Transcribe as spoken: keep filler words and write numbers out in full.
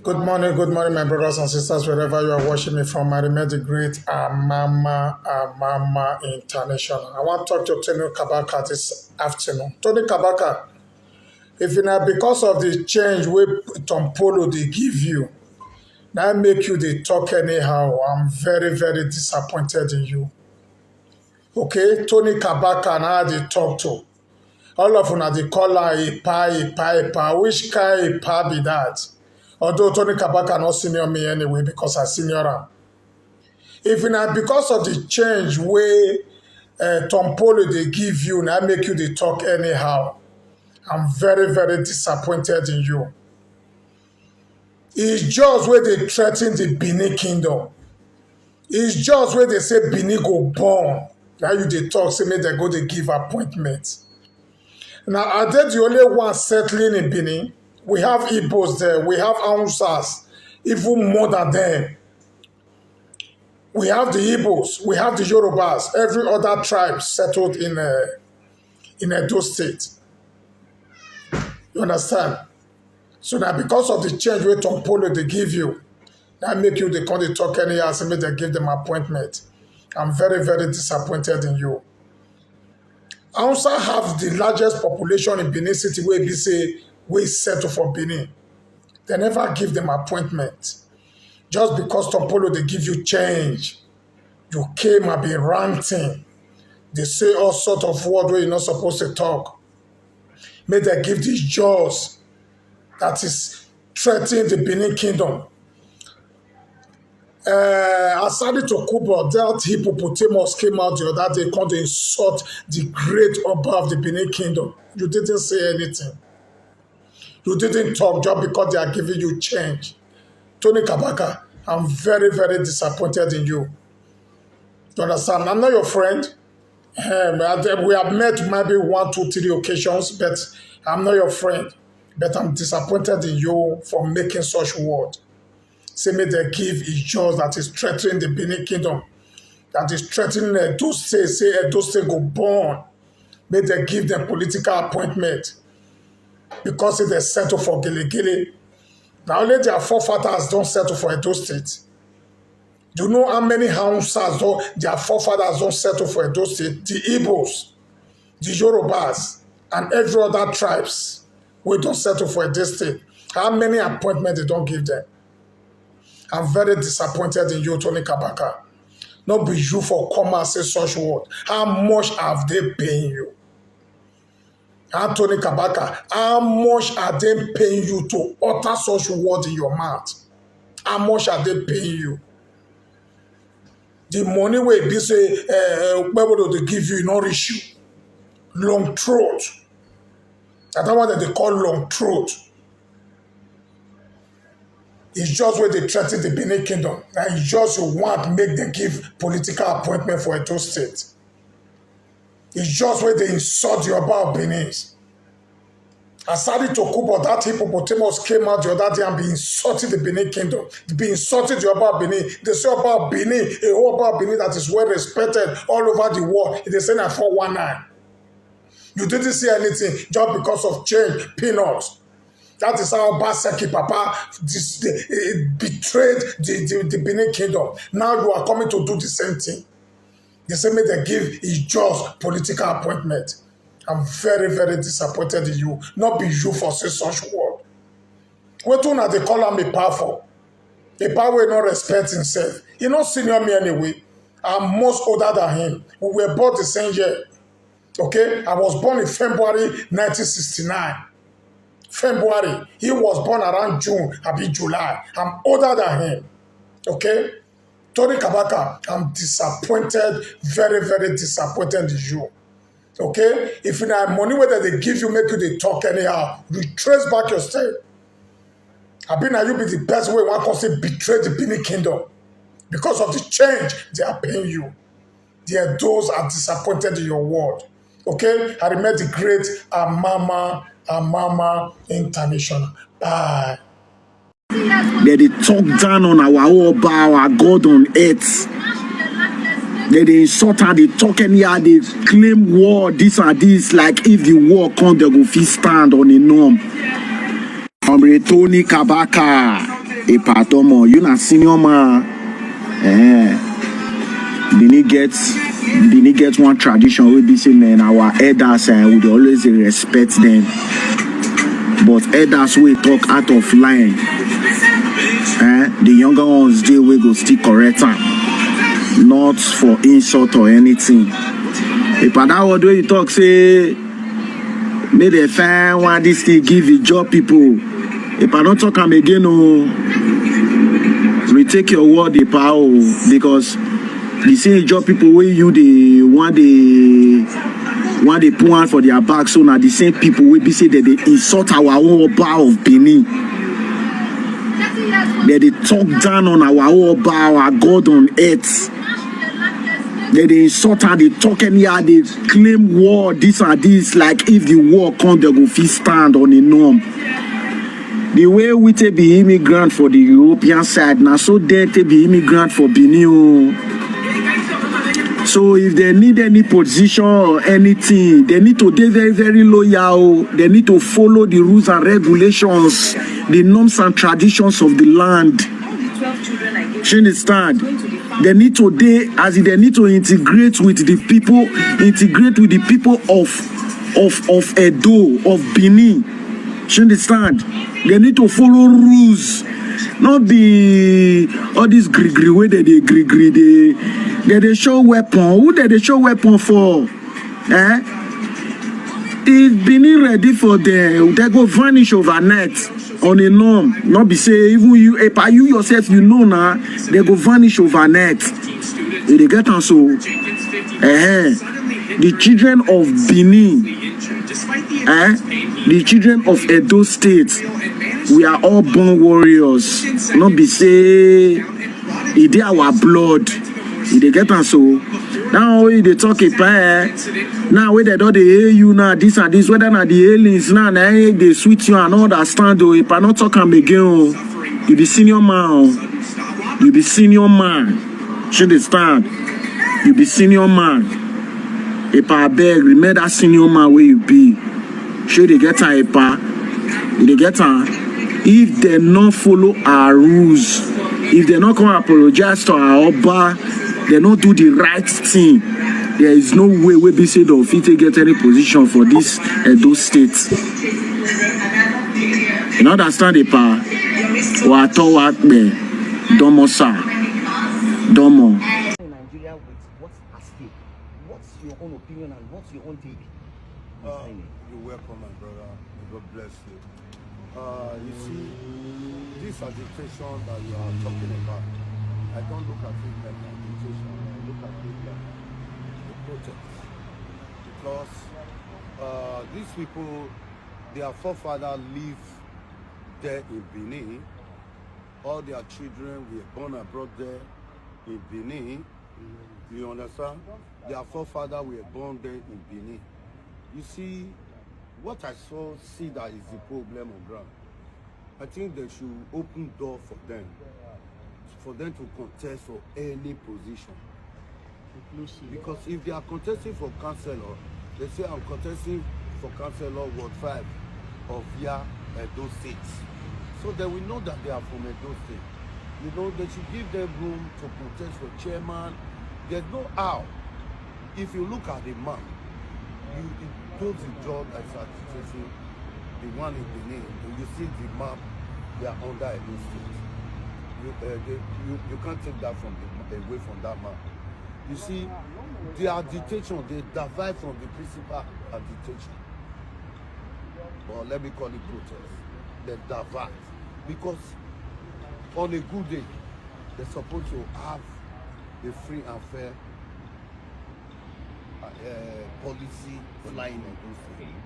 Good morning, good morning, my brothers and sisters, wherever you are watching me from. I remain the great Amama, Amama International. I want to talk to Tony Kabaka this afternoon. Tony Kabaka, if you not because of the change wey Tom Polo dey give you, now make you dey talk anyhow. I'm very, very disappointed in you. Okay, Tony Kabaka now they talk to. All of una dey call her Ipa, Ipa, Ipa. Which kind Ipa be that? Although Tony Kabaka no senior me anyway because I senior am. If na because of the change wey uh, Tom Polo dey give you, na make you dey talk anyhow. I'm very, very disappointed in you. It's just where they threaten the Benin Kingdom. It's just where they say Benin go born. Now you dey talk, say make they go dey give appointment. Now, are they the only ones settling in Benin? We have Igbos there, we have Hausas, even more than them. We have the Igbos, we have the Yorubas, every other tribe settled in uh, in Edo State. You understand? So now because of the change wey Tom Polo dey give you, that make you dey come dey talk anyhow, say make they give them appointment. I'm very, very disappointed in you. Hausa have the largest population in Benin City wey be say wey settle for Benin. They never give them appointment. Just because Tom Polo dey give you change, you came and be ranting. They say all sort of word wey you not supposed to talk. Make they give these jaws that is threatening the Benin Kingdom. Uh, Asadi Tokubo, that hippopotamus came out the other day, come to insult the great Oba of the Benin Kingdom. You didn't say anything. You didn't talk just because they are giving you change. Tony Kabaka, I'm very, very disappointed in you. You understand? I'm not your friend. Um, I think we have met maybe one, two, three occasions, but I'm not your friend. But I'm disappointed in you for making such word. Say make they give Ijaws that is threatening the Benin Kingdom, that is threatening Edo State, say Edo State go born. Make they give them political appointment because if they settle for Gele Gele. Now only their forefathers don't settle for Edo State. Do you know how many Hausas don, their forefathers don settle for Edo State? The Igbos, the Yorubas, and every other tribes wey don settle for Edo State. How many appointments they don give them? I'm very disappointed in you, Tony Kabaka. No be you for come and say such word. How much have they paying you? Anthony Kabaka, how much are they paying you to utter such word in your mouth? How much are they paying you? The money wey be say uh, Okpebholo dey give you, e no reach you. Long throat. Na that one that they call long throat. It's just where they threaten the Benin Kingdom. And it's just you want make them give political appointment for Edo State. It's just where they insult the Oba of Benin. Asadi Tokubo, that hippopotamus came out the other day and be insulting the Benin Kingdom, be insulting the Oba of Benin. They say Oba of Benin, a Oba of Benin that is well respected all over the world. They say na four one nine. You didn't see anything just because of change, peanuts. That is how Obaseki Papa dis- eh, betrayed the, the, the Benin Kingdom. Now you are coming to do the same thing. They say make they give Ijaws political appointment. I'm very, very disappointed in you. Not be you for say such word. Wetin una dey call am Ipa for? Ipa wey no respect himself. He no senior me anyway. I'm much older than him. We were born the same year. Okay? I was born in February nineteen sixty-nine. February. He was born around June, abi July. I'm older than him. Okay? Tony Kabaka, I'm disappointed, very, very disappointed in you. Okay? If you have money wey they give you, make you dey talk anyhow, you trace back your step. Abi na you be the person wey wan come say betray the Benin Kingdom because of the change they are paying you. There, those are disappointed in your word. Okay? I remain the great Amama, Amama International. Bye. They dey talk down on our Oba, our God on earth. They dey insult and they talk anyhow, they claim war, this and this, like if the war come, they go fit stand on a norm. Comrade Tony Kabaka, Epa Tomo, you na senior man. Eh. Benin get Benin get one tradition wey be say, man, our elders, eh, we dey always dey respect them. But elders wey talk out of line, eh, the younger ones dey wey go still correct am, not for insult or anything. Epa, that word wey you talk say make dem find one this thing give the job people. Epa, no talk am again o. Retake your word, Epa o, because the same job people wey you dey wan dey wan dey put hand for their back, so na the same people wey be say dem dey insult our own Oba of Benin. Dem dey talk down on our own Oba, our God on earth. Dem dey insult and dey talk anyhow, dey claim war, this and this, like if the war come, dem go fit stand on a norm. The way we take be immigrant for the European side, na so dem take be immigrant for Benin o. So if they need any position or anything, they need to dey very, very loyal o. They need to follow the rules and regulations, the norms and traditions of the land. Shey you understand? They need to dey, as in, they need to integrate with the people, integrate with the people of of of Edo, of Benin. Shey you understand? They need to follow rules. No be all this gree gree wey dem dey gree gree dey dem dey show weapon. Who dem dey show weapon for? Eh? If Benin ready for them, they go vanish overnight on a norm. No be say even you, Epa, you yourself, you know na, they go vanish overnight. You dey get am so? Eh, the children of Benin, eh, the children of Edo State, we are all born warriors. No be say e dey our blood. You dey get am so? Now wey you dey talk, Epa, eh, now wey dem don dey hail you now, this and this, whether na the hailings now na im dey sweet you, I no understand o. Epa, no talk am again o. You be senior man o. You be senior man. Shey you understand? You be senior man. Epa, abeg, remain that senior man wey you be. Shey you dey get am, Epa? You dey get am? If dem no follow our rules, if dem no come apologize to our Oba, dem no do the right thing, there is no way wey be say dem fit take get any position for this Edo State. You no understand, Epa? Wa to wa pe, domo sa, domo. In Nigeria with what's at stake? What's your own opinion and what's your own take? Uh, you're welcome, my brother. May God bless you. Uh, you see, this agitation that you are talking about, I don't look at it like agitation. I look at it like a protest. Because uh, these people, their forefathers live there in Benin. All their children were born abroad there in Benin. You understand? Their forefathers were born there in Benin. You see, what I saw, see that is the problem on ground. I think they should open door for them, for them to contest for any position. Because if they are contesting for councillor, they say, "I'm contesting for councillor Ward five of Via Edo State." So they will know that they are from Edo State. You know, they should give them room to contest for chairman. There's no how. If you look at the map, you, it goes the job as agitating the one in Benin. You see the map, they are under Edo State. You, uh, they, you, you can't take that from the, away from that map. You see, the agitation, they divide from the principal agitation. But let me call it protest. They divide. Because on a good day, they're supposed to have a free and fair uh, policy flying in those things.